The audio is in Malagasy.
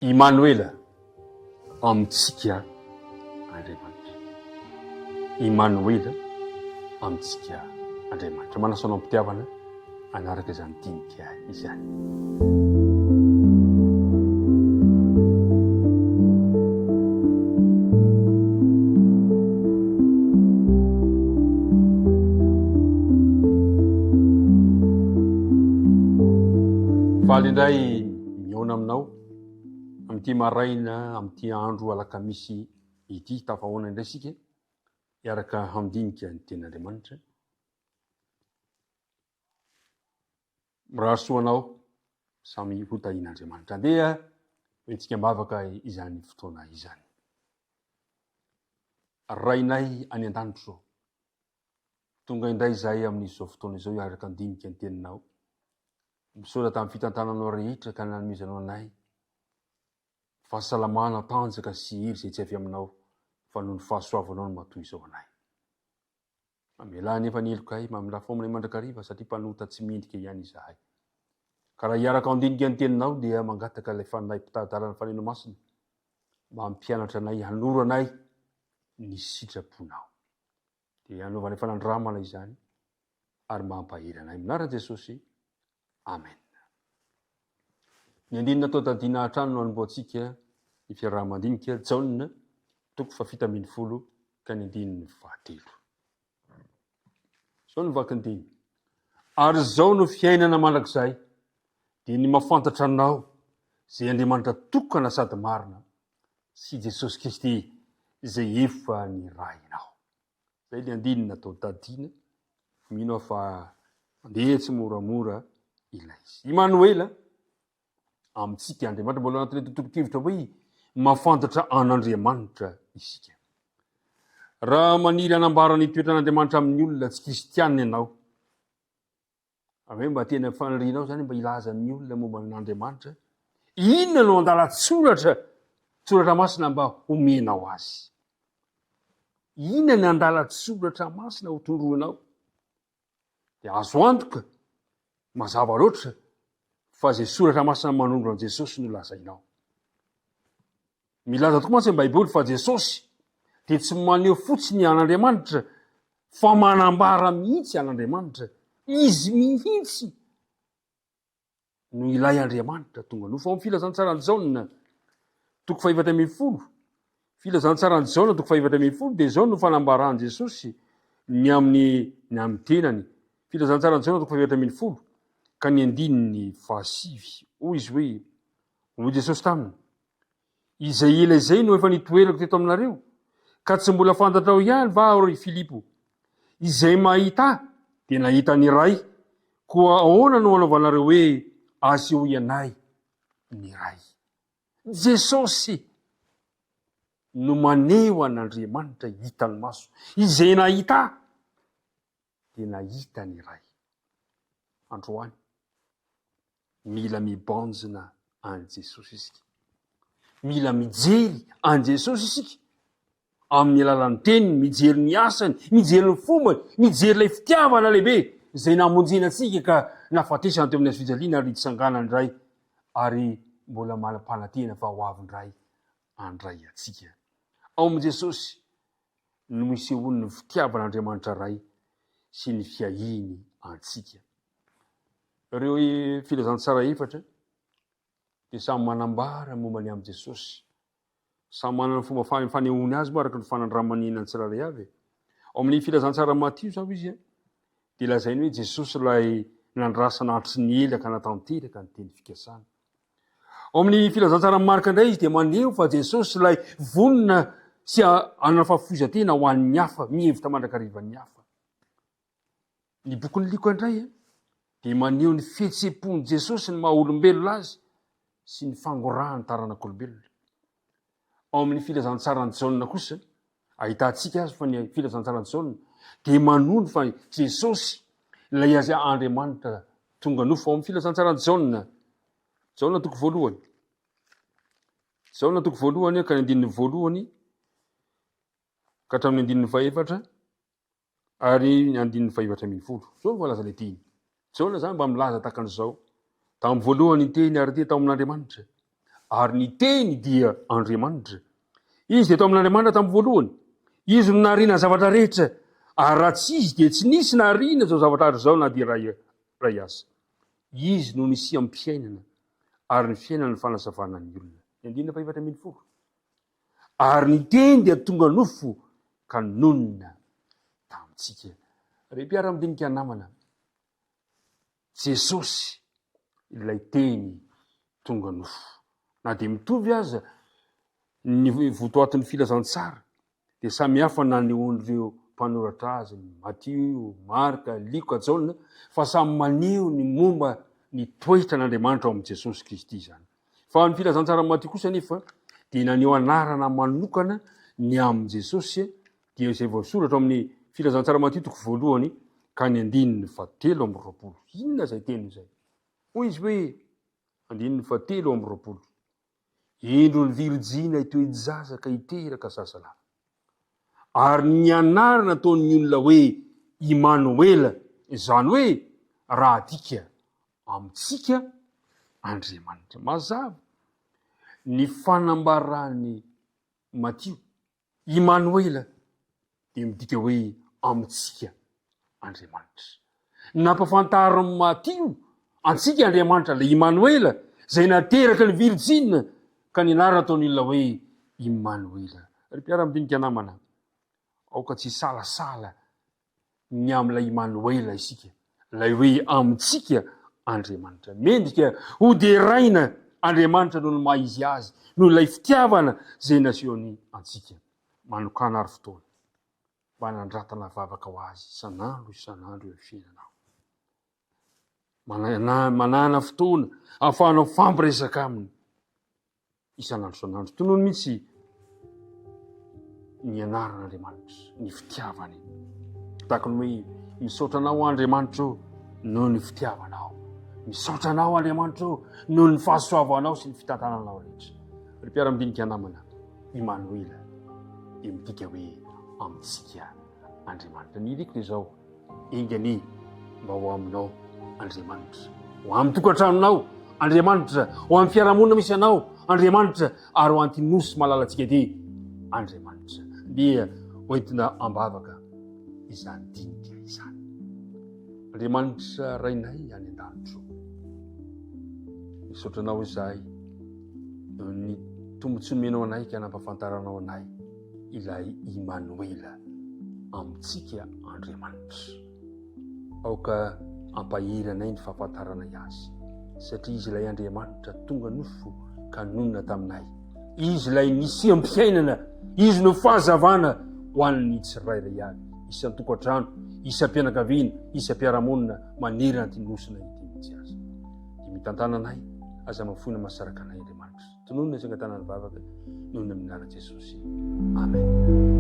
Imanoela, amintsika Andriamanitra. Imanoela, amintsika Andriamanitra. Manasa anao am-pitiavana hanaraka izany dinika izany. Faly indray mihaona aminao amin'ity maraina, amin'ity andro alakamisy ity. Tafahaona indray isika hiaraka handinika ny tenin'Andriamanitra. Mirary soa anao samy ho tahian'Andriamanitra. Andeha hoentsika am-bavaka izany fotoana izany. Rainay any an-danitra ô, tonga indray izahay amin'izao fotoana izao hiaraka handinika ny teninao. Misaotra tamin'ny fitantananao rehetra ka nanomezanao anay fahasalamana, tanjaka sy hery izay tsy avy aminao fa noho ny fahasoavanao no maha toy izao anay. Mamelà anefa ny helokay, mamindrafo aminay mandrakariva, satria mpanota tsy mendrika ihany izahay. Ka raha hiaraka handinika ny Teninao, dia mangataka ilay Fanahy mpitari-dalana Faneno Masina, mba hampianatra anay, hanoro anay ny sitraponao. Dia hanaovanay fanandramana izany, ary mba hampahery anay. Amin'ny anaran'i Jesosy, Amen. Ny andininy natao tadiana hatrany no hanombohantsika ny fiaraha-mandinika, Jaona, toko fahafito ambin'ny folo ka ny andininy fahatelo. Izao no vakin-teny. Ary izao no fiainana mandrakizay, dia ny mahafantatra Anao, izay Andriamanitra tokana sady marina, sy Jesosy Kristy, izay efa nirahinao. Izay ilay andininy natao tadiana. Mino aho fa mandeha tsy moramora ilay izy. Imanoela, amintsika Andriamanitra, mbola anatin'ilay tontolon-kevitra hoe mahafantatra an'Andriamanitra isika. Raha maniry hanambara ny toetran'Andriamanitra amin'ny olona tsy kristianina ianao, Raha hoe mba tena fanirianao izany mba hilaza amin'ny olona momba an'Andriamanitra, inona no andalan-tsoratra, soratra masina mba homenao azy? Inona ny andalan-tsoratra masina ho tondroinao? Dia azo antoka, mazava loatra, fa izay soratra masina manondro an'i Jesosy no lazainao. Milaza tokoa mantsy ny Baiboly fa Jesosy dia tsy maneho fotsiny an'Andriamanitra fa manambara mihitsy an'Andriamanitra. Izy mihitsy no ilay Andriamanitra tonga nofo. Ao amin'ny Filazantsaran'i Jaona, toko fahefatra ambin'ny folo, Filazantsaran'i Jaona, toko fahefatra ambin'ny folo, dia izao no fanambaran'i Jesosy ny amin'ny ny amin'ny tenany. Filazantsaran'i Jaona, toko fahefatra ambin'ny folo, ka ny andininy fahasivy. Hoy izy hoe, Hoy Jesosy taminy, Izay ela izay no efa nitoerako teto aminareo, ka tsy mbola fantatrao ihany va aho, ry Filipo? Izay mahita ahy dia nahita ny Ray, koa ahoana no anaovanareo hoe, Asehoy anay ny Ray? Jesosy no maneho an'Andriamanitra hitan'ny maso. Izay nahita ahy dia nahita ny Ray. Androany, mila mibanjina an'i Jesosy isika. Mila mijery an'i Jesosy isika amin'ny alalan'ny teniny, mijery ny asany, mijery ny fombany, mijery ilay fitiavana lehibe izay namonjena antsika ka nahafatesana teo amin'ny hazo fijaliana ary nitsanganany indray ary mbola manam-panantena fa ho avy indray handray antsika. Ao amin'i Jesosy no isehoan'ny fitiavan'Andriamanitra Ray sy ny fiahiany antsika. Ireo filazantsara efatra dia samy manambara momba ny amin'i Jesosy. Samy manana ny fomba fanehoany azy moa araka ny fanandramanina ny tsirairay avy. Ao amin'ny filazantsara Matio izao izy dia lazainy hoe Jesosy ilay nandrasana hatry ny ela ka natanteraka ny teny fikasana. Ao amin'ny filazantsaran'i Marka indray izy dia maneho fa Jesosy ilay vonona sy hanana fahafoizan-tena ho an'ny hafa, mihevitra mandrakariva ny hafa. Ny bokin'i Lioka indray dia maneho ny fihetseham-pon'i Jesosy ny maha olombelona azy sy ny fangorahany taranak'olombelona. Ao amin'ny filazantsaran'i Jaona kosa, ahitantsika azy fa ny filazantsaran'i Jaona dia manondro fa Jesosy ilay azy Andriamanitra tonga nofo. Ao amin'ny filazantsaran'i Jaona, Jaona toko voalohany, Jaona toko voalohany ka ny andininy voalohany ka hatramin'ny andininy fahefatra, Ary ny andininy fahefatra ambin'ny folo. Izao no voalazan'ilay teny. Jaona izany mba milaza tahaka an'izao, Tamin'ny voalohany ny Teny ary dia tao amin'Andriamanitra. Ary ny Teny dia Andriamanitra. Izy dia tao amin'Andriamanitra tamin'ny voalohany. Izy no nahariana ny zavatra rehetra, ary raha tsy Izy dia tsy nisy nahariana izao zavatra ary izao na dia iray iray aza. Izy no nisiam-piainana, ary ny fiainana no fanazavana ny olona. Ny andininy faha-14. Ary ny Teny dia tonga nofo ka nonina tamintsika. Ry mpiara-midinika namana, Jesosy ilay Teny tonga nofo. Na dia mitovy aza ny votoatin'ny filazantsara dia samy hafa nanehoan'ireo mpanoratra azy, Matio, Marka, Lioka, Jaona, fa samy maneho ny momba ny toetran'Andriamanitra ao amin'i Jesosy Kristy izany. Fa ny filazantsaran'i Matio kosa anefa dia naneho anarana manokana ny amin'i Jesosy, dia izay voasoratra ao amin'ny filazantsaran'i Matio toko voalohany ka ny andininy fahatelo amby 20. Inona izay teny izay? Hoy izy hoe, andininy fahatelo amby 20, Indro ny virijina hitoe-jaza ka hiteraka zazalahy. Ary ny anarana ataon'ny olona hoe Imanoela, izany hoe raha adika amintsika Andriamanitra. Mazava ny fanambaran'i Matio. Imanoela dia midika hoe amintsika Andriamanitra. Nampafantarin'i Matio antsika Andriamanitra, ilay Imanoela, izay nateraky ny Virjina, ka ny anarana ataon'ny olona hoe Imanoela. Ry mpiara-midinika namana, aoka tsy hisalasala ny amin'ilay Imanoela isika, ilay hoe amintsika Andriamanitra. Mendrika hoderaina Andriamanitra noho ny maha izy azy, noho ilay fitiavana izay nasehony antsika. Manokàna ary fotoana mba hanandratana vavaka ho azy isan'andro isan'andro eo amin'ny fiainanao. Manana manana fotoana ahafahanao mifampiresaka aminy. Isan'andro isan'andro. Tonony mihitsy ny anaran'Andriamanitra, ny fitiavany. Tahaka ny hoe misaotra anao Andriamanitra o noho ny fitiavanao. Misaotra anao Andriamanitra o noho ny fahasoavanao sy ny fitantananao rehetra. Ry mpiara-midinika namana, Imanoela dia midika hoe amintsika Andriamanitra. Ny iriko dia izao, Enga anie mba ho aminao Andriamanitra, ho amin'ny tokantranonao Andriamanitra, ho amin'ny fiarahamonina misy anao Andriamanitra, ary ho an'ity nosy malalantsika ity Andriamanitra. Dia hoentina am-bavaka izany dinika izany. Andriamanitra Rainay any an-danitra, misaotra anao izahay noho ny tombontsoa nomenao anay ka nampahafantaranao anay ilay Imanoela amintsika Andriamanitra. Aoka hampahery anay ny fahafantaranay Azy, satria Izy ilay Andriamanitra tonga nofo ka nonina taminay. Izy ilay nisiam-piainana, Izy no fahazavana ho an'ny tsirairay avy, isan-tokantrano, isam-pianakaviana, isam-piarahamonina manerana ity nosina ity mihitsy aza. Dia mitantana anay, aza mahafoina mahasaraka anay Andriamanitra. Tononina sy angatahana ny vavaka noho ny amin'ny anaran'i Jesosy. Amen.